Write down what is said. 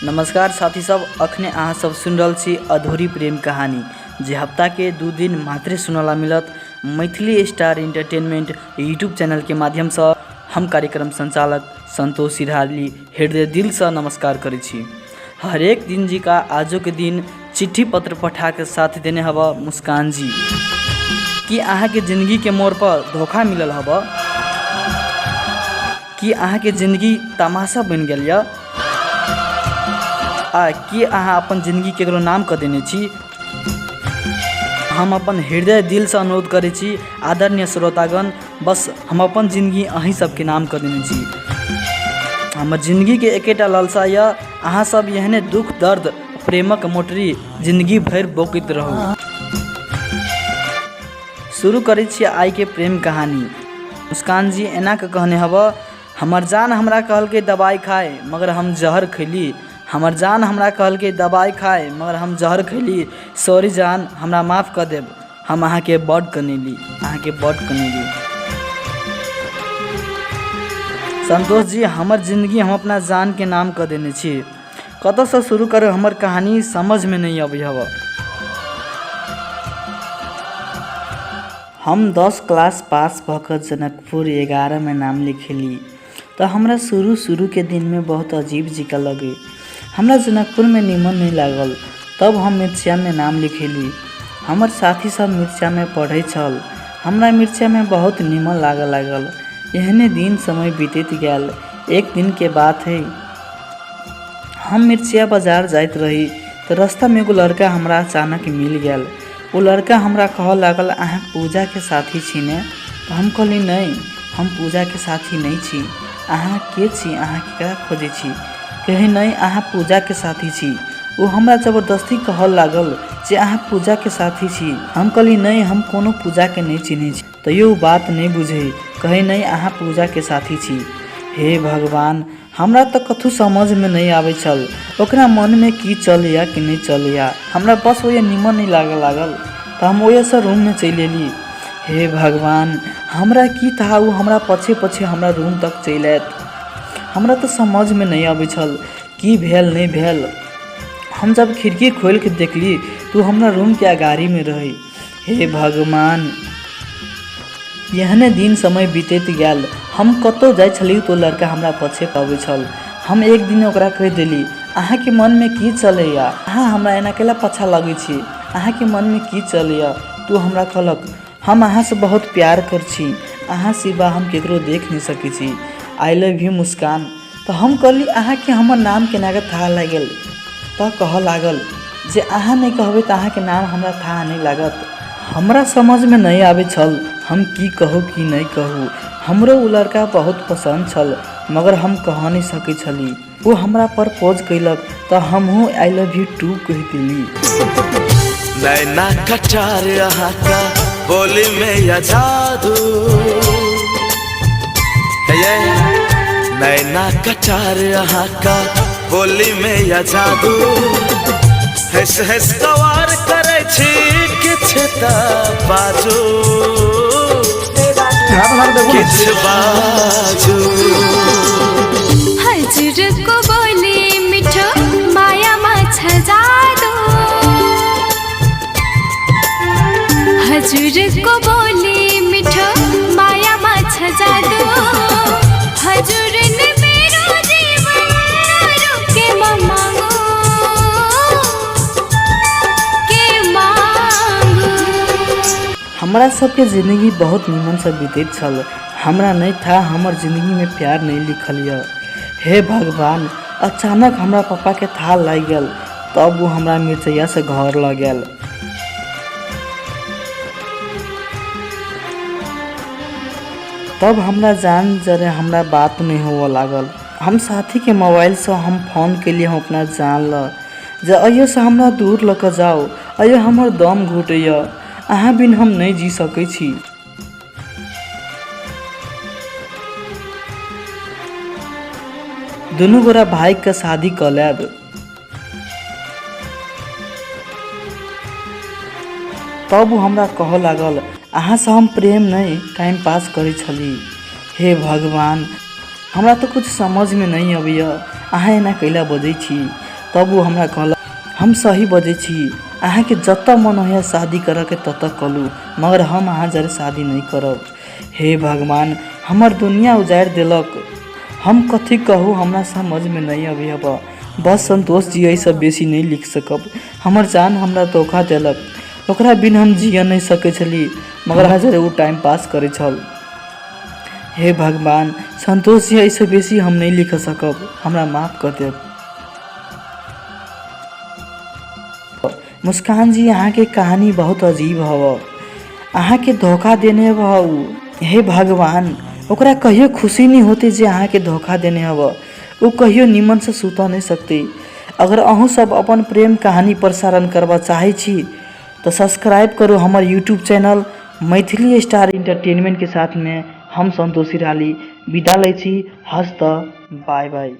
नमस्कार साथी सब, अखने अहाँ सब सुनि रहल छी अधूरी प्रेम कहानी, जे हफ्ताके 2 दिन मात्रे सुनला मिलत मैथिली स्टार एंटरटेनमेंट यूट्यूब चैनलके माध्यमसँ। हम कार्यक्रम संचालक संतोष सिरहाली हृदय दिलसँ नमस्कार करै छी। हरेक दिन जी का आजोके दिन चिट्ठी पत्र पठा के साथ देने हब मुस्कान जी। कि अहाँके जिंदगीके मोड़ पर धोखा मिलल हब? कि अहाँके जिंदगी तमाशा बनि गेल यऽ? आ कि अहाँ अपन जिंदगी केकरो नाम कऽ देने छी? हम अपन हृदय दिलसँ अनुरोध करै छी आदरणीय श्रोतागण, बस हम अपन जिंदगी अहीं सबके नाम कऽ देने छी। हमर जिंदगीके एकेटा लालसा यऽ, अहाँ सब एहने दुख दर्द प्रेमक मोटरी जिंदगी भरि बोकैत रहू। शुरू करै छी आइके प्रेम कहानी। मुस्कान जी एना कऽ कहने हब, हमर जान हमरा कहलकै दबाइ खाय, मगर हम जहर खैली। हमर जान हमरा कहलकै दबाइ खाय, मगर हम जहर खैली। सॉरी जान, हमरा माफ कऽ देब, हम अहाँके बड्ड कनेली, अहाँके बड्ड कनेली। संतोष जी, हमर जिंदगी हम अपना जानके नाम कऽ देने छी। कतऽसँ शुरू करू हमर कहानी समझमे नहि अबै हब। हम 10 क्लास पास भऽ कऽ जनकपुर 11मे नाम लिखेली तऽ हमरा शुरू शुरूके दिनमे बहुत अजीब जिका लगै। हमरा जनकपुरमे निमन नहि लागल। तब हम मिर्चियामे नाम लिखेली। हमर साथी सब मिर्चियामे पढ़ै छल। हमरा मिर्चियामे बहुत निमन लागऽ लागल। एहने दिन समय बीतैत गेल। एक दिनके बात है, हम मिर्चिया बाजार जाइत रही तऽ रास्तामे एगो लड़का हमरा अचानक मिल गेल। ओ लड़का हमरा कहऽ लागल, अहाँ पूजाके साथी छी ने? तऽ हम कहली, नहि, हम पूजाके साथी नहि छी। अहाँ के छी? अहाँ केकरा खोजै छी? कहै, नहि, अहाँ पूजाके साथी छी। ओ हमरा जबरदस्ती कहऽ लागल जे अहाँ पूजाके साथी छी। हम कहली, नहि, हम कोनो पूजाके नहि चिन्है छी। तैयो ओ बात नहि बुझै, कहै, नहि, अहाँ पूजाके साथी छी। हे भगवान, हमरा तऽ कथू समझमे नहि आबै छल, ओकरा मनमे की चलैया कि नहि चलैया। हमरा बस ओहि निमन नहि लागऽ लागल तऽ हम ओहिसँ रूममे चलि एली। हे भगवान, हमरा की था ओ हमरा पछे पछे हमरा रूम तक चलि आयत। हमरा तऽ समझमे नहि अबै छल की भेल नहि भेल। हम जब खिड़की खोलि कऽ देखली तऽ ओ हमरा रूमके अगाड़ीमे रहै। हे भगवान, एहने दिन समय बीतैत गेल। हम कतहु जाइ छली तऽ ओ लड़का हमरा पछे अबै छल। हम एक दिन ओकरा कहि देली, अहाँके मनमे की चलैया? अहाँ हमरा एना कैला पाछा लगै छी? अहाँके मनमे की चलैया? तऽ ओ हमरा कहलक, हम अहाँसँ बहुत प्यार करै छी, अहाँ सिवा हम केकरो देख नहि सकै छी। I love you मुस्कान। तऽ हम कहली, अहाँके हमर नाम केना कऽ थाह लागि गेल? तऽ कहऽ लागल जे अहाँ नहि कहबै तऽ अहाँके नाम हमरा थाह नहि लागत। हमरा समझमे नहि आबै छल हम की कहू की नहि कहू। हमरो ओ लड़का बहुत पसन्द छल, मगर हम कह नहि सकै छली। ओ हमरा प्रपोज कयलक तऽ हमहूँ I love U two कहि देली। नैना कटार अहाँका बोली में या जादू ये, नैना कटार अहाँका बोली में या जादू, हंस हंस कवार करै छी किछ त बाजू, किछ बाजू। हजुरको बोली मिठो मायामा छ जादु, हजुरको बोली मिठो मायामा छ जादु, हजुर ने मेरो जीवन के म मागु, के मागु। हमरा सबके जिंदगी बहुत निमनसँ बीतैत छल। हमरा नहि था हमर जिंदगीमे प्यार नहि लिखल यऽ। हे भगवान, अचानक हमरा पापाके थाह लागि गेल, तब ओ हमरा मिरचैयासँ घर लऽ गेल। तब हमरा जान जरे हमरा बात नहि होअ लागल। हम साथीके मोबाइलसँ हम फोन केलियै हम अपना जान लऽ जे अइयोसँ हमरा दूर लऽ कऽ जाउ, अइयो हमर दम घुटैए, अहाँ बिन हम नहि जी सकै छी। दुनू गोरा भागिकऽ शादी कऽ लेब। तब ओ हमरा कहऽ लागल, अहाँसँ हम प्रेम नहि टाइम पास करै छली। हे भगवान, हमरा तऽ किछु समझमे नहि अबैए, अहाँ एना कैला बजै छी? तब ओ हमरा कहलक, हम सही बजै छी, अहाँके जतऽ मन होइए शादी करऽके ततऽ कलू, मगर हम अहाँ जरे शादी नहि करब। हे भगवान, हमर दुनिया उजाड़ि देलक। हम कथी कहू, हमरा समझमे नहि अबैए। बस संतोष जी, एहिसँ बेसी नहि लिख सकब। हमर जान हमरा धोखा देलक। ओकरा बिन हम जिय नहि सकै छली, मगर अहाँ जरे ओ टाइम पास करै छल। हे भगवान, संतोष जी, एहिसँ बेसी हम नहि लिख सकब, हमरा माफ कऽ देब। मुस्कान जी, अहाँके कहानी बहुत अजीब हव। अहाँके धोखा देने हव उ। हे भगवान, ओकरा कहियो खुशी नहि होतै जे अहाँके धोखा देने हव। ओ कहियो निमनसँ सुतऽ नहि सकतै। अगर अहूँ सब अपन प्रेम कहानी प्रसारण करबऽ चाहै छी तऽ सब्सक्राइब करू हमर यूट्यूब चैनल मैथिली स्टार इंटरटेनमेंटके साथमे हम संतोषी राली विदा लै छी। हस्त, बाय बाय।